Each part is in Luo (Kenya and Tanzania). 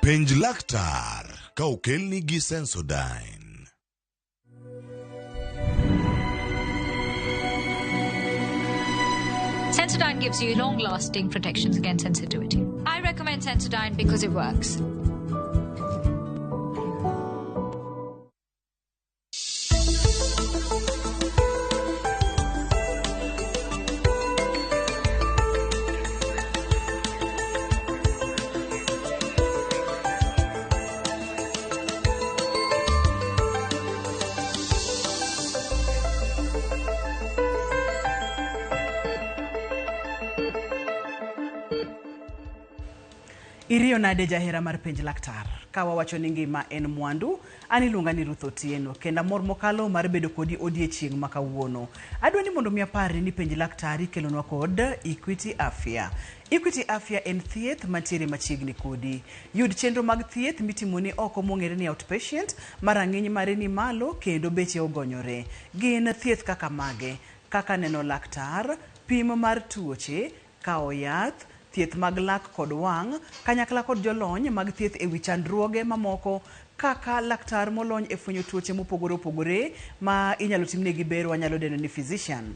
Penj laktar ka okelni gi Sensodyne. Sensodyne gives you long lasting protections against sensitivity. I recommend Sensodyne because it works. Iriyo nade jahera mar penj laktar? Ka wawacho ni ngima en mwandu, an iluonga ni Ruth Otieno kendo amor mokalo mar bedo kodi odiechieng' ma kawuono. Adwa ni mondo mi aparni ni penj laktar ikelonwa kod Equity Afya. Equity Afya en thieth mantiere machiegni kodi. Yud chenro mag thieth mitimoni oko mong'ere ni outpatient ma rang'iny mare ni malo kendo beche ogonyore. Gin thieth kaka mage? Kaka neno laktar, pim mar tuoche, kawo yath, thieth mag lak kod wang', kanyakla kod jolony mag thieth e wi chandruoge mamoko kaka laktar molony e fwenyo tuoche mopogore opogore ma inyalo timnegi bero wanyalo dendo ni physician.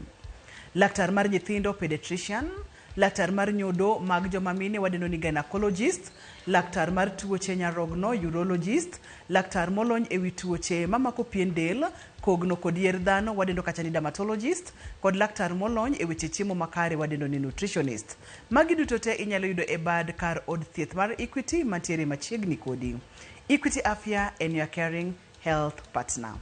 Laktar mar nyithindo pediatrician, laktar mar nyodo mag joma mine wadendo ni gynecologist, laktar mar tuoche nyarogno urologist, laktar molony e wi tuoche mamako pien del, kogno kod yier dhano wadendo kacha ni dermatologist, kod laktar molony e weche chiemo makare wadendo ni nutritionist. Magi duto te inyalo yudo e bad kar od thieth mar Equity mantiere machiegni kodi. Equity Afya en your caring health partner.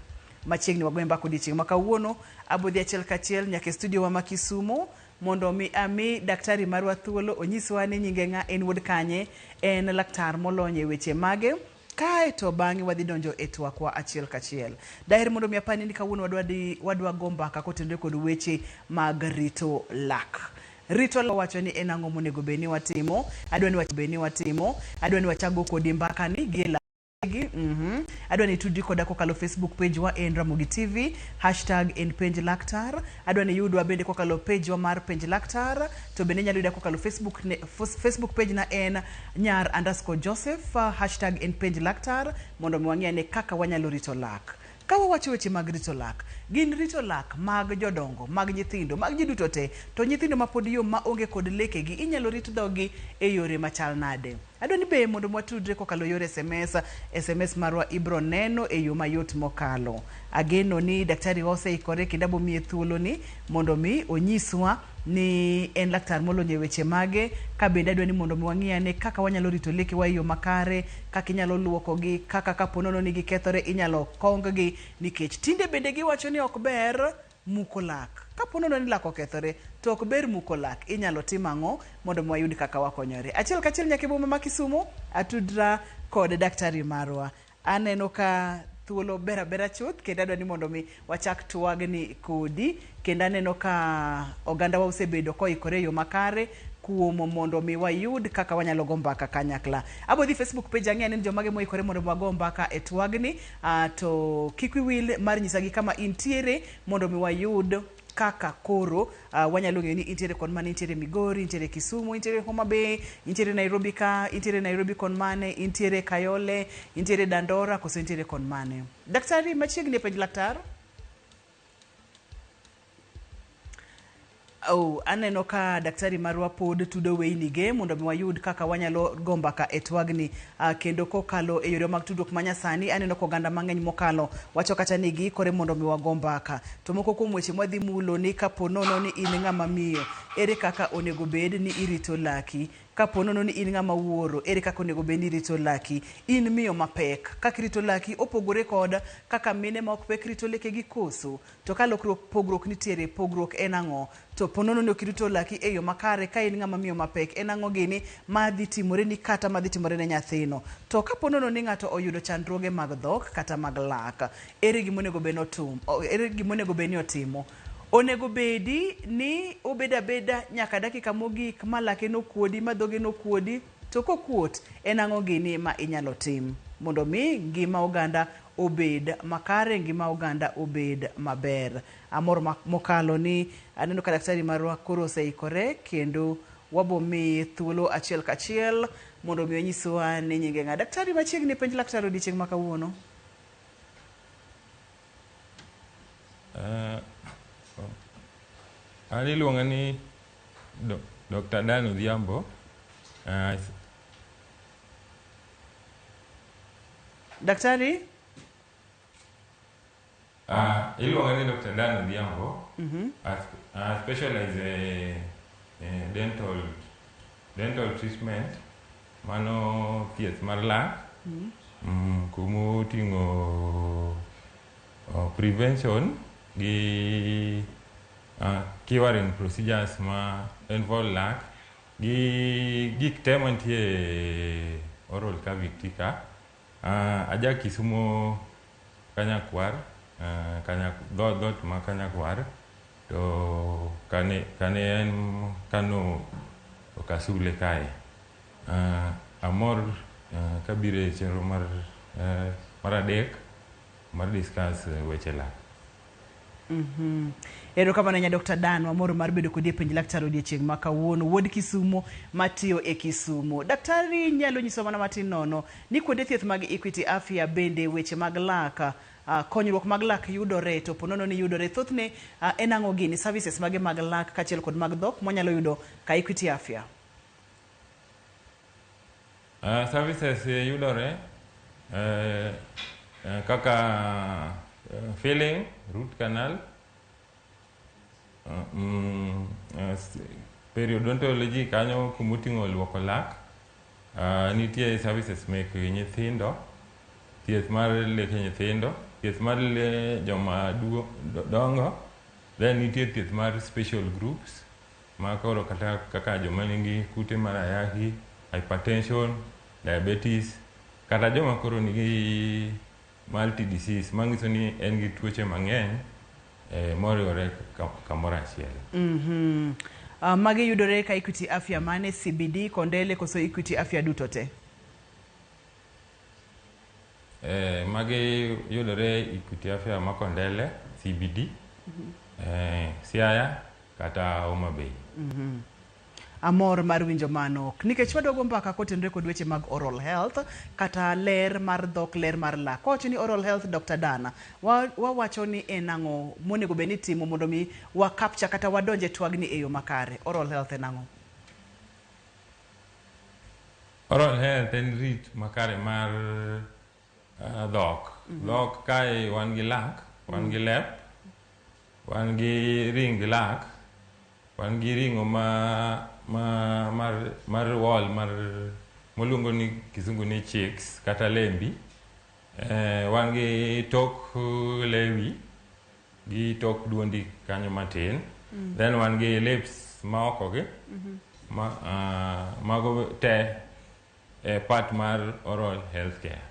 Machiegni wagoye mbaka odiechieng' ma kawuono, abodhi achiel kachiel nyaka e studio wa ma Kisumo mondo mi ami daktari marwa thuolo onyiswa ni nyinge ng'a, en wuod kanye, en laktar molony e weche mage, kae to bang'e wadhi donjo e twakwa achiel kachiel. Daher mondo mi apani ni kawuono wadwa, di, wadwa go mbaka kotenore kod weche mag rito lak. Rito lak wacho ni en ang'o monego bed ni watimo, adwa ni bed ni watimo, adwa ni wachago kodi mbaka ni gi gi Adwa ni itudri koda kokalo Facebook page wa en Ramogi TV, hashtag en penj laktar. Adwa ni iyudwa bende kokalo page wa mar penj laktar, to bende inyalo yuda kokalo Facebook, ne, Facebook page na en nyar underscore Joseph, hashtag en penj laktar, mondo mi wang'i ane kaka wanyalo rito lak. Ka wawacho weche mag rito lak, gin rito lak mag jodongo, mag nyithindo, mag ji duto te, to nyithindo mapod yom ma onge kod lekegi inyalo rit dhogi e yore machal nade? Adwa ni be mondo watudre kokalo yor SMS, SMS marwa ibro neno e yo mayot mokalo. Ageno ni daktari wa oseikore kendo abo miye thuolo ni mondo mi onyiswa ni en laktar molony e weche mage, ka bende adwa ni mondo mi wang'i ane kaka wanyalo rito lekewa e yo makare, kaka inyalo luokogi, kaka kapo nono ni gikethore inyalo kong gi, nikech tinde bende giwacho ni ok ber muko lak. Kapo nono ni lak okethore, to ok ber muko lak, inyalo tim ang'o mondo mi wayud kaka wakonyore. Achiel kachiel nyaka e boma ma Kisumo, atudra kod daktari marwa. Aneno ka thuolo ber abera chuth kendo adwa ni mondo mi wachak twagni kodi kendo aneno ka oganda wa osebedo koikore e yo makare kuom mondo mi wayud kaka wanyalo go mbaka kanyakla. Abo dhi Facebook page ang'e ni jomage moikore mondo mi wago mbaka e twagni to kik wiwil mar nyisa gi kama intiere mondo mi wayud kaka koro wanyalo ng'eyo ni intiere kon mane, intiere Migori, intiere Kisumu, intiere Homa Bay, intiere Nairobi ka, intiere Nairobi kon mane, intiere Kayole, intiere Dandora, koso intiere kon mane. Daktari machiegni e penj laktar. Oh, aneno ka daktari marwa pod tudo weynige mondo mi wayud kaka wanyalo go mbaka e twagni kendo kokalo e yore mag tudruok manyasani aneno ka oganda mang'eny mokalo wacho kata ni giikore mondo mi wago mbaka. To moko kuom weche mwadhi mulo ni kapo nono ni in ng'ama miyo, ere kaka onego bed ni irito laki? Kapo nono ni in ng'ama wuoro, ere kaka onego bed ni irito laki? In miyo mapek, kaka irito laki opogore kod kaka mine ma ok pek rito lekegi koso? To ka lokruok pogruok nitiere, pogruok en ang'o? To po nono ni ok irito laki e yo makare ka in ng'ama miyo mapek, en ang'o gini ma dhi timoreni kata ma dhi timore ne nyathino? To ka po nono ni ng'ato oyudo chandruoge mag dhok kata mag lak, ere gima onego bed ni otum, ere gima onego bed ni otimo? Onego bedi ni obedo abeda nyaka dakika mogik ma lake nokuodi, ma dhoge nokuodi, to kokuot, en ang'o gini ma inyalo tim mondo mi ngima oganda obed makare, ngima oganda obed maber. Amor mokalo ni aneno ka daktari marwa koro oseikore kendo wabo miye thuolo achiel kachiel Mondo mi onyiswa ni nyinge ng'a. Daktari machiegni penj laktar odiochieng' ma kawuono. An iluonga ni Dr. Dan Odhiambo. Daktari? Iluonga ni Dr. Dan Odhiambo. I specialize in dental treatment. Mano thieth mar lak. Kumoting'o prevention gi curing procedures ma involve lak gi gik te mantie oral cavity ka. Aja Kisumo Kanyakwar, dhoot ma Kanyakwar to kane en Kano Kasule kae. Amor kabiro e chenro mar adek mar discuss weche lak. Erokamano ahinya Dr. Dan, wamor mar bedo kodi e penj laktar odiochieng' ma kawuono. Wuod Kisumo matiyo e Kisumo. Daktari nyalo nyiso mana matin nono ni kuonde thieth mag Equity Afya bende weche mag lak, konyruok mag lak yudore, to ponono ni yudore thothne en ang'o gini, services mage mag lak kaachiel kod mag dhok mwanyalo yudo ka Equity Afya? Services yudore kaka filling, root canal, periodontology kanyo kumoting'o luoko lak. Nitie services mek nyithindo, thieth mar leke nyithindo, thieth mar le joma dongo, then nitie thieth mar special groups ma koro kata kaka joma nigi kute mar ayaki, hypertension, diabetes, kata joma koro nigi multi disease manyiso ni en gi tuoche mang'eny moriwore kamoro achiel. Magi yudore ka Equity Afya mane, CBD, Kondele koso Equity Afya duto te? Magi yudore Equity Afya ma Kondele, CBD, Siaya kata Homa Bay. Amor mar winjo mano nikech wadogo mbaka kotenore kod weche mag oral health kata ler mar dhok, ler mar lak. Kwawacho ni oral health, Dr. Dana, wawacho ni en ang'o monego bed ni timo mondo mi wa capture kata wadonje twagni e yo makare? Oral health en ang'o? Oral health en rit makare mar dhok. Dhok kae wan gi lak, wan gi lep, wan gi ring lak, wan gi ring'o mar wall mar moluongo ni kisungu ni cheeks kata lembi. Wan gi tok lewi gi tok duondi kanyo matin. Then wan gi lips ma oko gi. Mago te e part mar oral health care.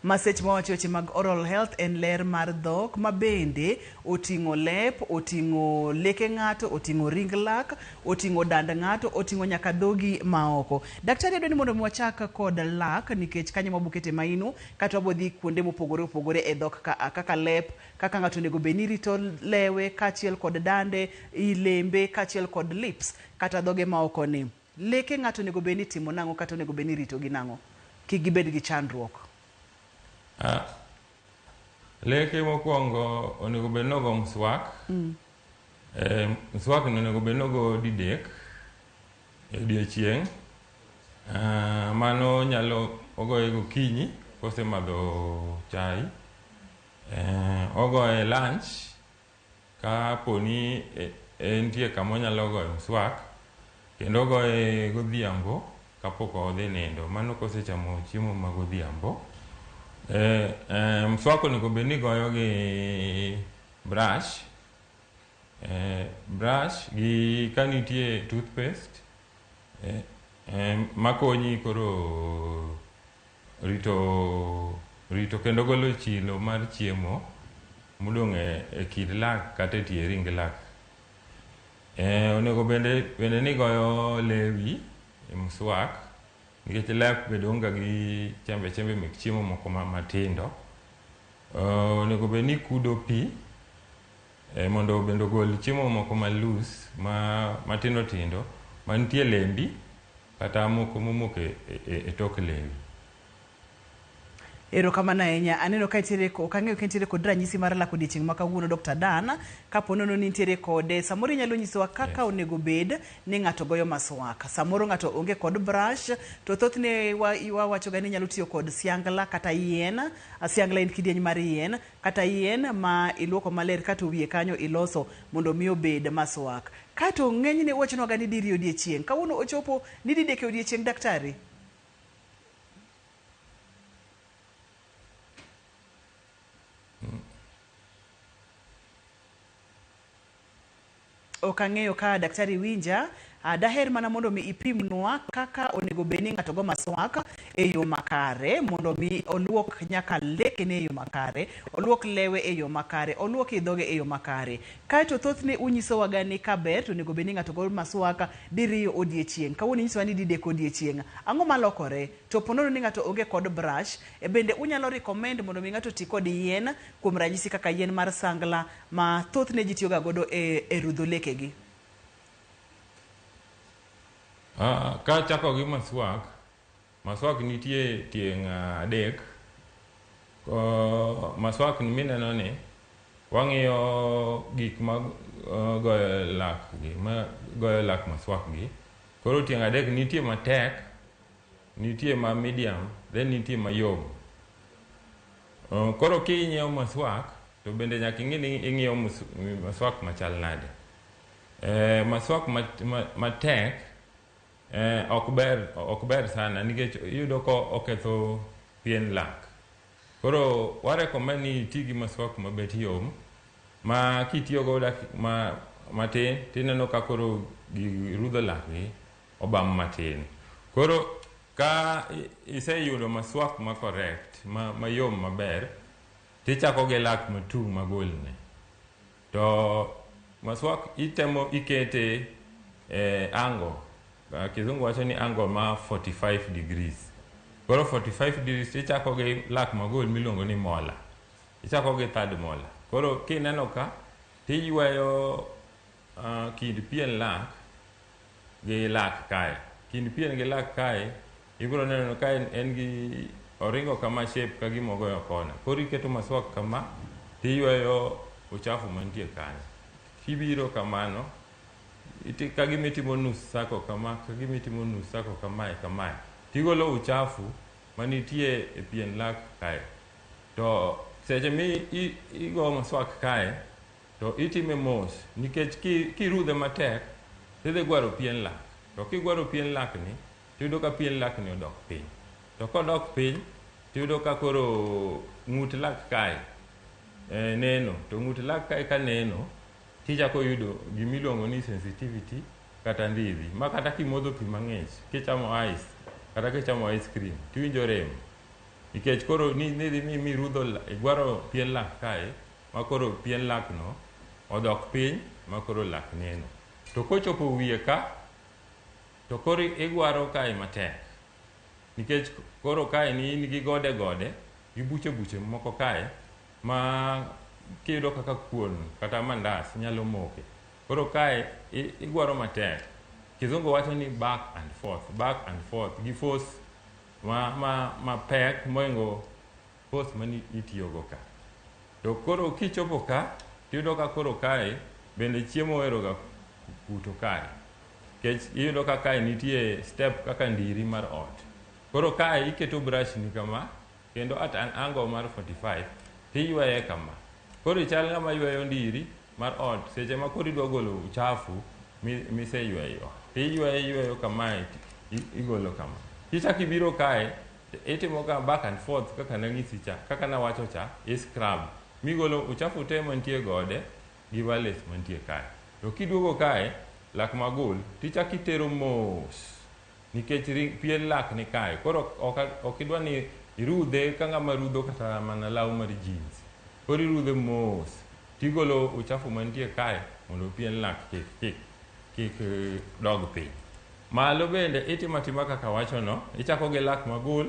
Ma seche mawacho weche mag oral health en ler mar dhok ma bende oting'o lep, oting'o leke ng'ato, oting'o ring lak, oting'o dand ng'ato, oting'o nyaka dhogi maoko. Daktari adwa ni mondo mi wachak kod lak nikech kanyo mabokete maino kata wabodhi kuonde mopogore opogore e dhok kaka lep, kaka ng'ato onego bed ni rito lewe kaachiel kod dande, ilembe kaachiel kod lips kata dhoge maoko ni. Leke ng'ato onego bed ni timo nang'o kata onego bed ni rito gi nang'o? Kik gibed gi chandruok. Leke mokwongo onego bed nogo mswak. Mswak no onego bed nogo didek e odiochieng'. Mano nyalo ogoye gokinyi kosemadho chai. Ogoye lunch kaponi entie kama onyalo goyo mswak, kendo ogoye godhiambo kapok odhi nindo. Mano kosechamo chiemo ma godhiambo. Mswak onego bed ni goyo gi brush. Brush gi ka nitie toothpaste makonyi koro rito kendo golo chilo mar chiemo modong' e kind lak kata e tie ring lak. Onego bende ni goyo lewi e mswak nikech lep be dong' ga gi chembe chembe mek chiemo moko matindo. Onego bed ni kudo pi mondo bende ogol chiemo moko ma loose matindo tindo mantie lembi kata moko momoko e tok lewi. Erokamano ahinya. Aneno ka nitiere, ok ang'eyo ka nitiere kod ranyisi mar lak odiechieng' ma kawuono Dr. Dan. Kapo nono ni nitiere kode, samoro inyalo nyisowa kaka onego bed ni ng'ato goyo maswak. Samoro ng'ato onge kod brush, to thothne wawacho ga ni inyalo tiyo kod siangla kata yien. Siangla en kidieny mar yien, kata yien ma iluoko maler kato wiye kanyo iloso mondo mi obed maswak. Kato ng'enyne wachonwa ga ni diriyo odiechieng'. Kawuono ochopo ni didek e odiechieng' daktari? Ok ang'eyo ka daktari winja. Daher mana mondo mi ipimnwa kaka onego bed ni ng'ato go maswak e yo makare, mondo mi oluok nyaka lekene e yo makare, oluok lewe e yo makare, oluok i dhoge e yo makare. Kaeto thothne unyisowa ga ni kaber to onego bed ni ng'ato go maswak diriyo odiechieng'. Kawuono inyisowa ni didek odiechieng'. Ang'o malokore? To po nono ni ng'ato onge kod brush, e bende unyalo recommend mondo mi ng'ato oti kod yien, kuom ranyisi kaka yien mar sangla ma thothne ji tiyoga godo e rudho lekegi. Kachako gi maswak, maswak nitie tieng' adek. Maswak mineno ni wang'iyo gik ma goyo lak gi, ma goyo lak maswak gi. Koro tieng' adek nitie matek, nitie ma medium, then nitie mayom. Koro kinyiewo maswak to bende nyaka ing'i ni ing'iewo maswak machal nade. Maswak matek ok ber sana nikech iyudo ka oketho pien lak. Koro wa recommend ni iti gi maswak mabet yom ma kitiyo go matin tineno ka koro girudho lak gi obam matin. Koro ka iseyudo maswak ma correct, mayom maber, tichako gi lak matung' magolne. To maswak itemo ikete angle. Kizungu wacho ni angle ma 45 degrees. Koro 45 degrees ichako gi lak magol miluongo ni molar. Ichako gi third molar. Koro kineno ka tiyweyo kind pien lak gi lak kae. Kind pien gi lak kae ibiro neno ka en gi oringo kama shape ka gima ogoyo kona. Koro iketo maswak kama tiyweyo uchafu mantie kanyo. Kibiro kamano ka gima itimo nus circle kama, ka gima itimo nus circle kamae kamae. Tigolo uchafu manitie e pien lak kae. To seche mi igo maswak kae to itime mos nikech kirudhe matek tidhi gwaro pien lak. To kigwaro pien lak ni tiyudo ka pien lak ni odok piny. To kodok piny tiyudo ka koro ng'ut lak kae neno. To ng'ut lak kae ka neno tichako yudo gimiluongo ni sensitivity kata ndhidhi. Ma kata kimodho pi mang'ich, kichamo ice, kata kichamo ice cream, tiwinjo rem. Nikech koro nidhi mirudho igwaro pien lak kae, ma koro pien lak no odok piny, ma koro lak neno. To kochopo wiye ka, to koro igwaro kae matek. Nikech koro kae ni in gi gode gode, gi buche buche moko kae, ma kiyudo kaka kuon kata mandas nyalo moke. Koro kae igwaro matek. Kizungu wacho ni back and forth, back and forth, gi force ma pek moingo force mani itiyogo ka. To koro kichopo ka, tiyudo ka koro kae bende chiemo ohero ga kuto kae. Nikech iyudo ka kae nitie step kaka ndiri mar ot. Koro kae iketo brush ni kama, kendo at an angle mar 45, tiyweye kama. Koro ichal ng'ama yweyo ndiri mar ot seche ma koro idwa golo uchafu miseyweyo. Tiyweyo iyweyo kamae, igolo kama. Kichako ibiro kae, itimo ka back and forth kaka nang'isi cha, kaka nawacho cha, i scrub. Migolo uchafu te mantie gode gi valleys mantie kae. To kiduogo kae, lak magul, tichako itero mos. Nikech pien lak ni kae. Koro ok idwa ni irudhe ka ng'ama rudho kata mana law mar jeans. Koro irudhe mos. Tigolo uchafu mantie kae mondo pien lak kik dog piny. Malo bende itimo atima kaka awacho no, ichako gi lak magul,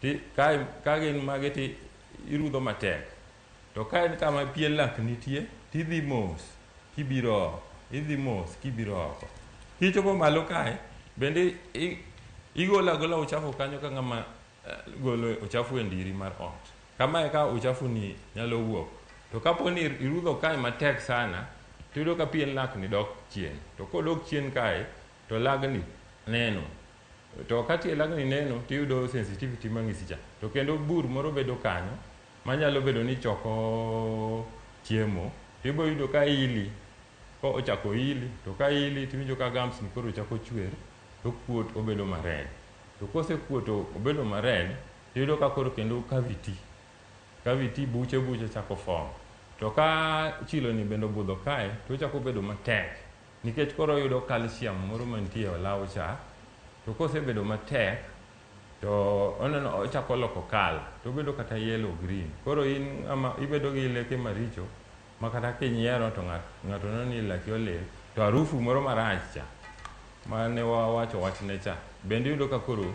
ti, ka, ka gin magi ti irudho matek. To ka en kama pien lak nitie, tidhi mos kibiro oko, idhi mos kibiro oko. Kichopo malo kae, Bende igolo agola uchafu kanyo ka ng'ama golo uchafu e ndiri mar ot. Kamae ka uchafu ni nyalo wuok. To kapo ni irudho kae matek sana, to iyudo ka pien lak ni dok chien. To kodok chien kae, to lagni neno. To ka tie lagni neno, tiyudo sensitivity mang'isi cha. To kendo bur moro bedo kanyo, manyalo bedo ni choko chiemo, to ibiro yudo ka ili. Ko ochako ili, to ka ili tiwinjo ka gums ni koro chako chwer, to kuot obedo ma red. To kosekuot obedo ma red, tiyudo ka koro kendo cavity, cavity buche buche chako form. To ka chilo ni bende obudho kae, to ochako bedo matek. Nikech koro oyudo calcium moro mantie e olaw cha, to kosebedo matek, to oneno ochako loko colour, to obedo kata yellow green. Koro in ng'ama ibedo gi leke maricho, ma kata kinyiero to ng'ato neno ni laki olil, to harufu moro marach cha, mane wawacho wachne cha, bende iyudo ka koro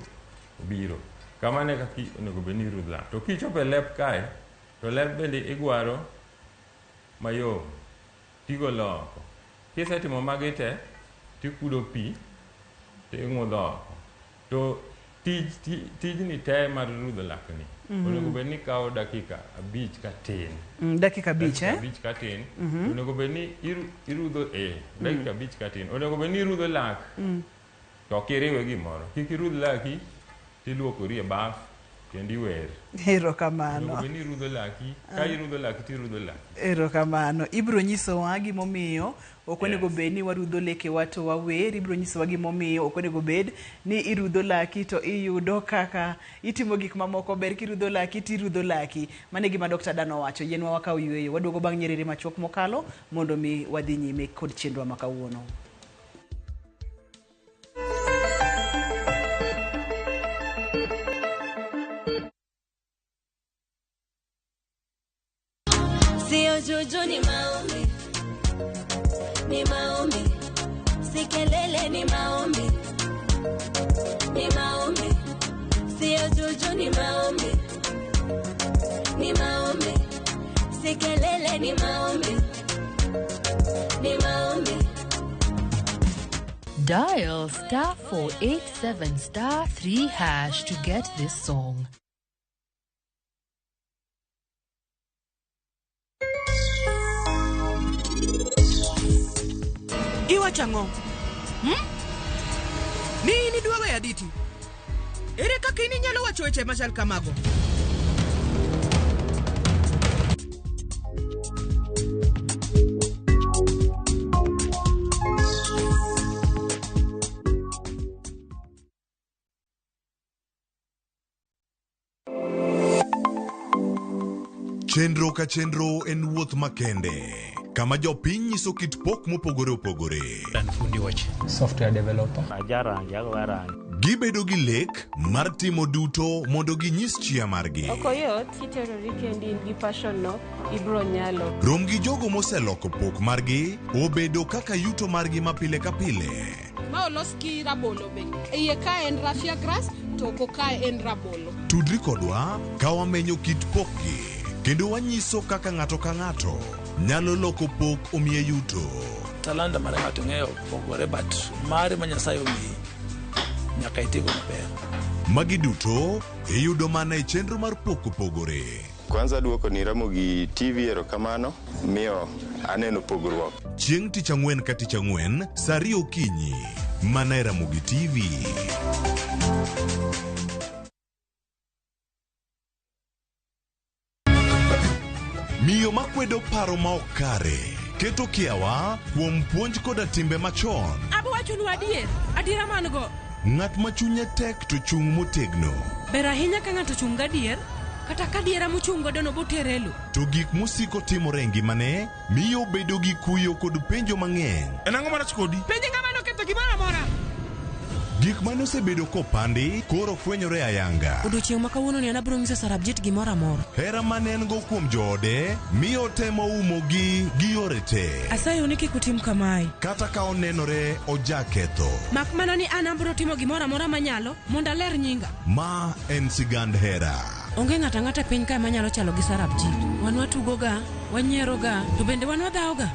obiro. Kamano e kaka onego bed ni irudho lak. To kichopo e lep kae, to lep bende igwaro mayom, tigolo oko. Kisetimo magi te, tikudo pi, ting'udho oko. To tijni te mar rudho lak ni, onego bed ni kawo dakika 5 katin. Dakika 5, eh? 5 katin. Onego bed ni irudho dakika 5 katin. Onego bed ni irudho lak, to ok iriwe gimoro. Kik irudh laki, tiluokori e baf, kendo iwer. Erokamano. Onego bed ni irudho laki, ka irudho laki tirudho laki. Erokamano. Ibiro nyisowa gimomiyo ok onego bed ni warudho lekewa to wawer. Ibiro nyisowa gimomiyo ok onego bed ni irudho laki to iyudo kaka itimo gik mamoko. Ber kirudho laki tirudho laki. Mano e gima Dr. Dan owacho. Yienwa wakaw yueyo. Waduogo bang' nyerere machuok mokalo mondo mi wadhi nyime kod chenrowa ma kawuono. Sio juju, ni maombi, ni maombi, si kelele, ni maombi, ni maombi, sio juju, ni maombi, ni maombi, si kelele, ni maombi, ni maombi. Dial star 487 star 3 hash to get this song. Iwacho ang'o? Ni in idwa weyo Aditi? Ere kaka in inyalo wacho weche machal kamago? Chenro ka chenro en wuoth makende, kama jopiny nyiso kit pok mopogore opogore. An fundi wach. Software developer. Ajarangi, agoyo rangi. Gibedo gi lek mar timo duto mondo ginyis chia margi. Ok oyot kiterori kendi in gi passion no, ibro nyalo. Rom gi jogo moseloko pok margi obedo kaka yuto margi ma pile ka pile. Ma olos gi rabolo be. Iye ka en raffia grass to oko ka en rabolo. Tudri kodwa ka wamenyo kit pokgi kendo wanyiso kaka ng'ato ka ng'ato nyalo loko pok omiye yuto. Talanta mar ng'ato ng'eyo pogore but mari ma Nyasaye omiyi nyaka itigo maber. Magi duto iyudo mana e chenro mar pok opogore. Kwanza duoko ni Ramogi TV erokamano miyo aneno pogruok. Chieng' tich ang'wen ka tich ang'wen sa 2 okinyi mana e Ramogi TV. Miyo makwedo paro ma ok kare keto kiawa kuom puonj koda timbe machon. Abo wachonu adier, adiera man go. Ng'at ma chunye tek to chung' motegno. Ber ahinya ka ng'ato chung' gadier, kata ka adiera mochung' godo no botere e lo. To gik mosiko timore e ngimane miyo obedo gi kuyo kod penjo mang'eny. En ang'o marach kodi? Penj ng'ama noketho gimoro amora. Gik mane osebedo kopandi koro fwenyore ayanga. Odiochieng' ma kawuono ni an abiro nyiso Sarabjit gimoro amora. Hera mane en go kuom joode miyo otemo umogi gi yore te. Asayo ni kik utim kamae. Kata ka onenore ojaketho. Mak mana ni an abiro timo gimoro amora manyalo mondo aler nyinga. Ma en sigand hera. Onge ng'ato ang'ata e piny kae manyalo chalo gi Sarabjit. Wan watugoga, wanyieroga, to bende wan wadhawoga.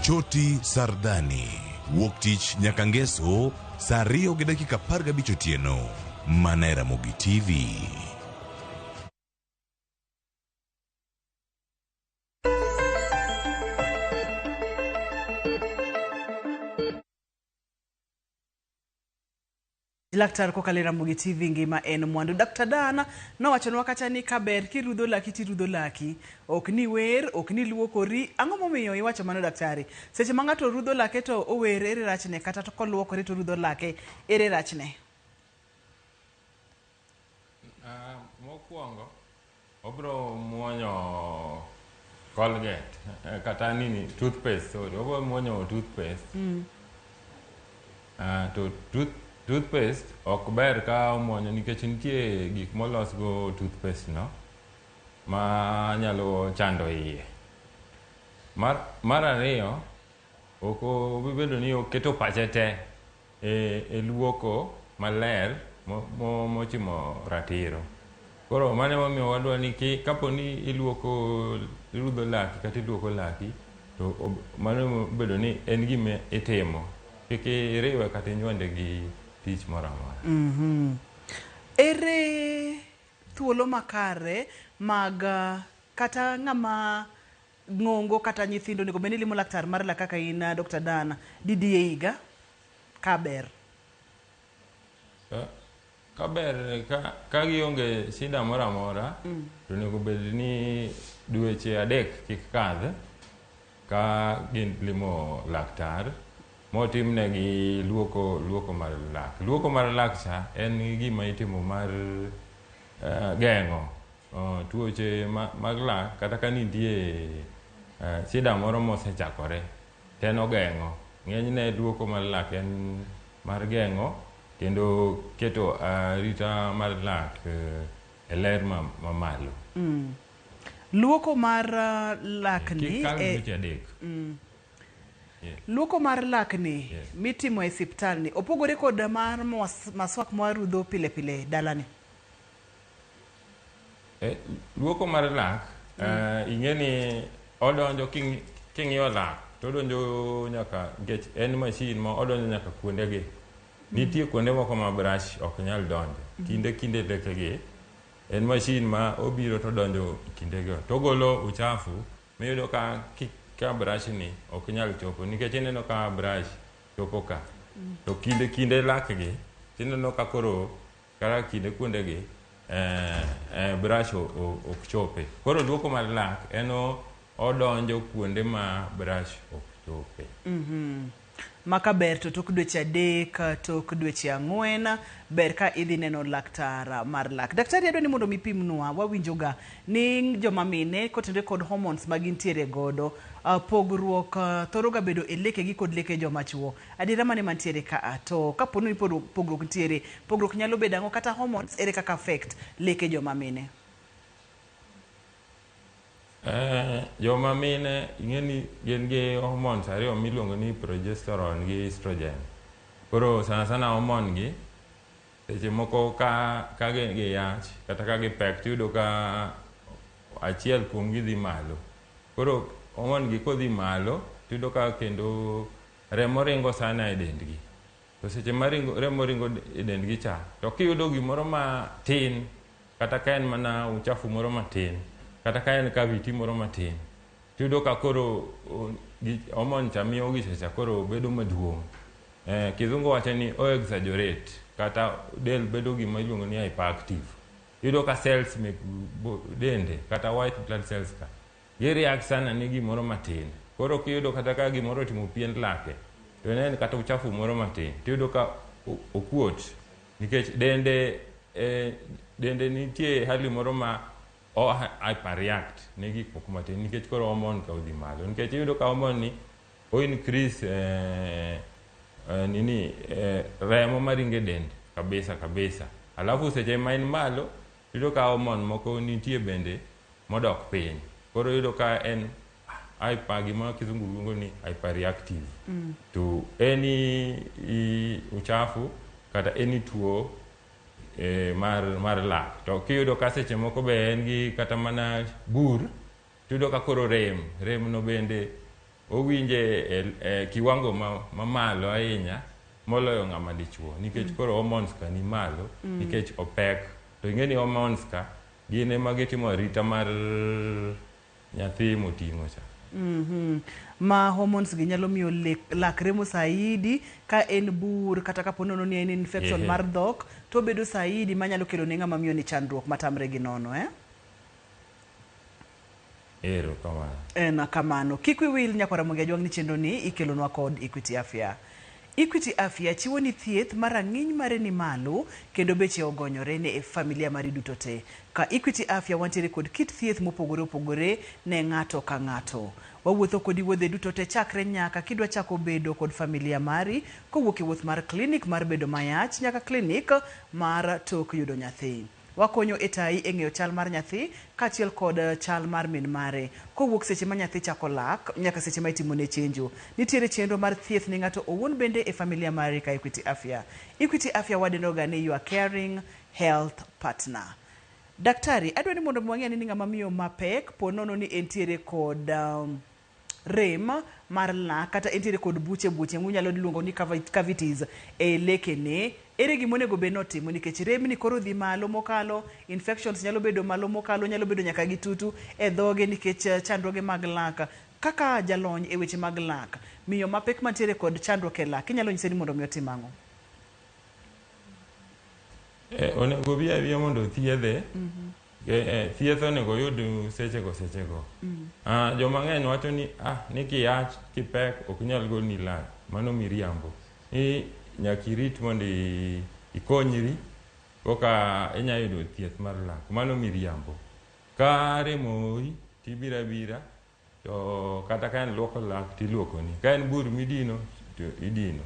Choti Sardani. Wuok tich nyaka ngeso saa 2:15 otieno. Mana e Ramogi TV. Laktar kokalo e Ramogi TV ngima en mwandu. Dr. Dan nowachonwa kacha ni kaber kirudho laki tirudho laki. Ok ni wer, ok ni luokori. Ang'o momiyo iwacho mano daktari? Seche ma ng'ato rudho lake to ower ere rachne kata to koluokore to rudho lake ere rachne? Mokwongo obro muonyo Colgate kata nini toothpaste, sorry, obro muonyo toothpaste. To toothpaste ok ber ka omuonyo nikech nitie gik molos go toothpaste no ma nyalo chando iye. Mar ariyo, ok obi bedo ni oketo pache te e luoko maler mochimo ratiro. Koro mano emomiyo wadwa ni kapo ni iluoko irudho laki kata iluoko laki to mano bedo ni en gima itimo. Kik iriwe kata inywande gi tich moro amora. Ere thuolo makare mag kata ng'ama ng'ongo kata nyithindo onego bed ni limo laktar mar lak kaka in Dr. Dan didi e higa kaber? Kaber ka gionge shida moro amora to onego bed ni dweche 3 kik kadh ka gilimo laktar motimnegi luoko mar lak. Luoko mar lak cha en gima itimo mar geng'o tuoche mag lak kata ka nitie shida moro mosechakore to en ogeng'o. Ng'enyne luoko mar lak en mar geng'o kendo keto arita mar lak e ler mamalo. Luoko mar lakni Kik kal dweche 3. Luoko mar lakni mitimo e siptal ni opogore kod mar maswak mwarudho pile pile dalani? Luoko mar lak ing'e ni odonjo king'iyo lak to odonjo nyaka nikech en machine ma odonjo nyaka kuondegi. Nitie kuonde moko ma brush ok nyal donjo. Kinde lekegi en machine ma obiro to donjo kindego to ogolo uchafu miyudo ka brush ni ok nyal chopo nikech ineno ka brush chopo ka to kinde lakgi tineno ka koro kaka kinde kuondegi brush ok chope. Koro luoko mar lak en odonjo kuonde ma brush ok chope. Maka ber to tok dweche 3 tok dweche 4 ber ka idhi neno laktar mar lak. Daktari adwa ni mondo mi pimnwa wawinjoga ni joma mine kotenore kod hormones ma gintiere godo pogruok thoro ga bedo e lekegi kod leke joma chuo. Adiera mane mantiere ka to kapo ni pogruok nitiere, pogruok nyalo bedo ang'o kata hormones ere kaka affect leke joma mine? Joma mine ing'e ni gin gi hormones ariyo miluongo ni progesterone gi estrogen. Koro sana sana hormone gi seche moko ka giyach kata ka gipek tiyudo ka achiel kuom gi dhi malo. Koro hormone gi kodhi malo tiyudo ka kendo remo ringo sana e dendgi. To seche ma remo ringo e dendgi cha to kiyudo gimoro matin kata ka en mana uchafu moro matin kata ka en cavity moro matin tiyudo ka koro hormone cha miyo gicha koro bedo maduong'. Kizungu wacho ni o exaggerate kata del bedo gima iluongo ni hyperactive. Iyudo ka cells mek dende kata white blood cells ka gi react sana ne gimoro matin. Koro kiyudo kata ka gimoro otimo pien lake to en kata uchafu moro matin tiyudo ka okuot nikech dende nitie hali moro ma o hyperreact ne gik moko matin nikech koro hormone ka odhi malo. Nikech iyudo ka hormone ni o increase remo maringo e dend kabisa kabisa. Alafu seche ma en malo iyudo ka hormone moko nitie bende modok piny. Koro iyudo ka en hyper gima kizungu luongo ni hyperreactive to any uchafu kata any tuo mar lak. To kiyudo ka seche moko be en gi kata mana bur tiyudo ka koro rem no bende owinje e kiwango mamalo ahinya moloyo ng'ama dichuo nikech koro hormones ka ni malo nikech opek. To ing'e ni hormones ka gin ema gitimo arita mar nyathi moting'o cha. Ma hormones gi nyalo miyo lak remo saidi ka en bur kata kapo nono ni en infection mar dhok to obedo saidi manyalo kelo ne ng'ama miyo ni chandruok matamre gi nono, eh? Ero kamano. En kamano. Kik wiwil nyakwara Ramogi Ajwang' ni chenro ni ikelonwa kod Equity Afya. Equity Afya chiwo ni thieth ma rang'iny mare ni malo kendo beche ogonyore ne familia mari duto te. Ka Equity Afya wantiere kod kit thieth mopogore opogore ne ng'ato ka ng'ato. Wawuotho kodi wuodhe duto te chakre nyaka kidwa chako bedo kod familia mari kowuok e wuoth mar klinik mar bedo mayach nyaka klinik mar tok yudo nyathi. Wakonyo e tayi e ng'eyo chal mar nyathi kaachiel kod chal mar min mare. Kowuok seche ma nyathi chako lak nyaka seche ma itimone chenjo. Nitiere chenro mar thieth ne ng'ato owuon bende e familia mari ka Equity Afya. Equity Afya wadendoga ni your caring health partner. Daktari, adwa ni mondo wang'e ni ng'ama miyo mapek po nono ni entiere kod rem mar lak kata entiere kod buche munyalo luongo ni cavities e lekene. Ere gima onego bed notimo nikech rem ni koro dhi malo mokalo, infections nyalo bedo malo mokalo, nyalo bedo nyaka gi tutu e dhoge nikech chandruoge mag lak. Kaka jalony e weche mag lak, miyo mapek mantiere kod chandruok e lak, inyalo nyise ni mondo mi otim ang'o? Onego bi abiya mondo othiedhe. Thieth onego oyud sechego. Joma ng'eny wacho ni ni kiyach kipek ok nyal golni lak. Mano miriambo. Ni nyaka irit mondo ikonyri koka inya yudo thieth mar lak. Mano miriambo. Ka rem oyi tibiro abira to kata ka en luoko lak tiluokoni. Ka en bur midino to idino.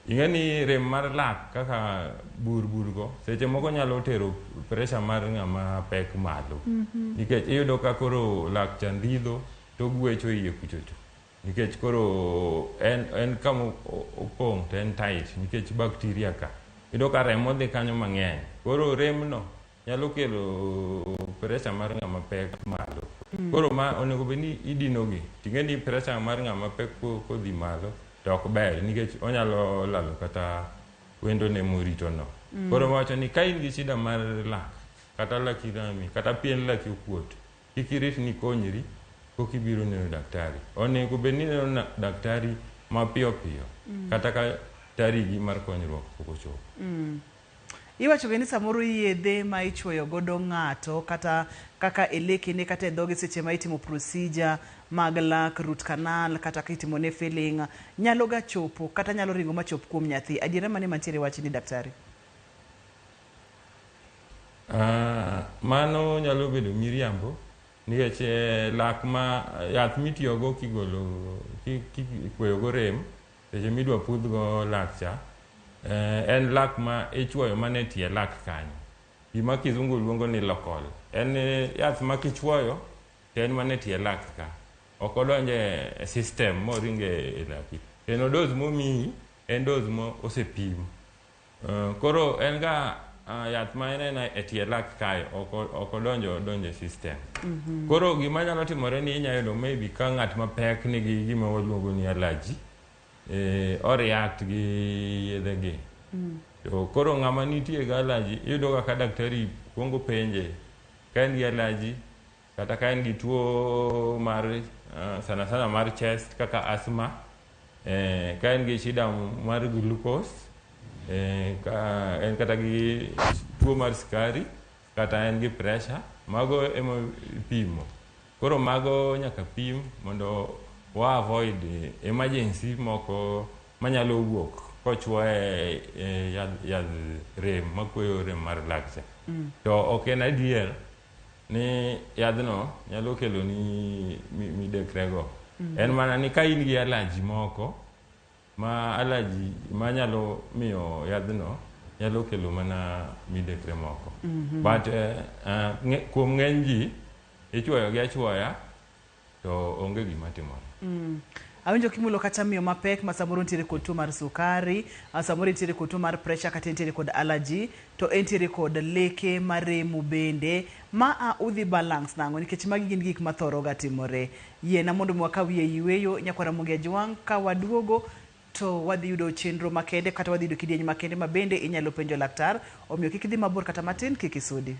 Ing'e ni rem mar lak kaka bur go seche moko nyalo tero pressure mar ng'ama pek malo. Nikech iyudo ka koro lak cha ndhidho to gwecho iye kuchocho. Nikech koro en kama opong' to en tight nikech bacteria ka. Iyudo ka remo dhi kanyo mang'eny. Koro remno nyalo kelo pressure mar ng'ama pek malo. Koro ma onego bed ni idino gi. Ting'e ni pressure mar ng'ama pek kodhi malo to ok ber nikech onyalo lalo kata wendone morito no. Koro wacho ni ka in gi shida mar lak kata laki rami kata pien laki okuot, kik irit ni konyri pok ibiro neno daktari. Onego bed ni ineno daktari mapiyo piyo kata ka tarigi mar konyruok pok ochopo. Iwacho ni samoro yedhe ma ichuoyo godo ng'ato kata kaka e lekene kata e dhoge seche ma itimo procedure mag lak, root canal kata ka itimo ne filling nyalo ga chopo kata nyalo ringo machop kuom nyathi. Adiera mane mantiere wach ni daktari? Mano nyalo bedo miriambo nikech lak ma yath mitiyogo kigolo kikweyogo rem seche midwa pudhgo lak cha en lak ma ichuoyo mana e tie lak kanyo. Gima kizungu luongo ni local. En yath ma kichuoyo to en mana e tie lak ka. Ok odonjo e system moringo e laki. Kendo dose momiyi en dose mo osepim. Koro en ga yath ma en e tie lak kae ok odonjo e system. Koro gima nyalo timore ni inyalo yudo maybe ka ng'at mapek nigi gima waluongo ni allergy, o react gi yedhe gi. To koro ng'ama nitie gi allergy iyudo ga ka daktari kuongo penje ka en gi allergy kata ka en gi tuo mar sana sana mar chest kaka asthma, ka en gi shida mar glucose, ka en kata gi tuo mar sukari kata en gi pressure, mago ema ipimo. Koro mago nyaka pim mondo wa avoid emergency moko manyalo wuok kochuoye yadh rem makweyo rem mar lak cha. To ok en adier ni yadhno nyalo kelo ni midekre go. En mana ni ka in gi allergy moko ma allergy manyalo miyo yadhno nyalo kelo mana midekre moko. But kuom ng'eny ji ichuoyo gi achuoya to onge gima timore. Awinjo kimulo kata miyo mapek ma samoro nitiere kod tuo mar sukari, samoro nitiere kod tuo mar pressure kata entiere kod allergy, to entiere kod leke maremo bende. Ma a udhi balance nang'o nikech magi gin gik mathoro ga timore. Yiena mondo mi wakaw wiye yueyo nyakwara Ramogi Ajwang' ka waduogo to wadhi yudo chenro makende kata wadhi yudo kidieny makende ma bende inyalo penjo laktar. Omiyo kik idhi mabor kata matin, kik isudi.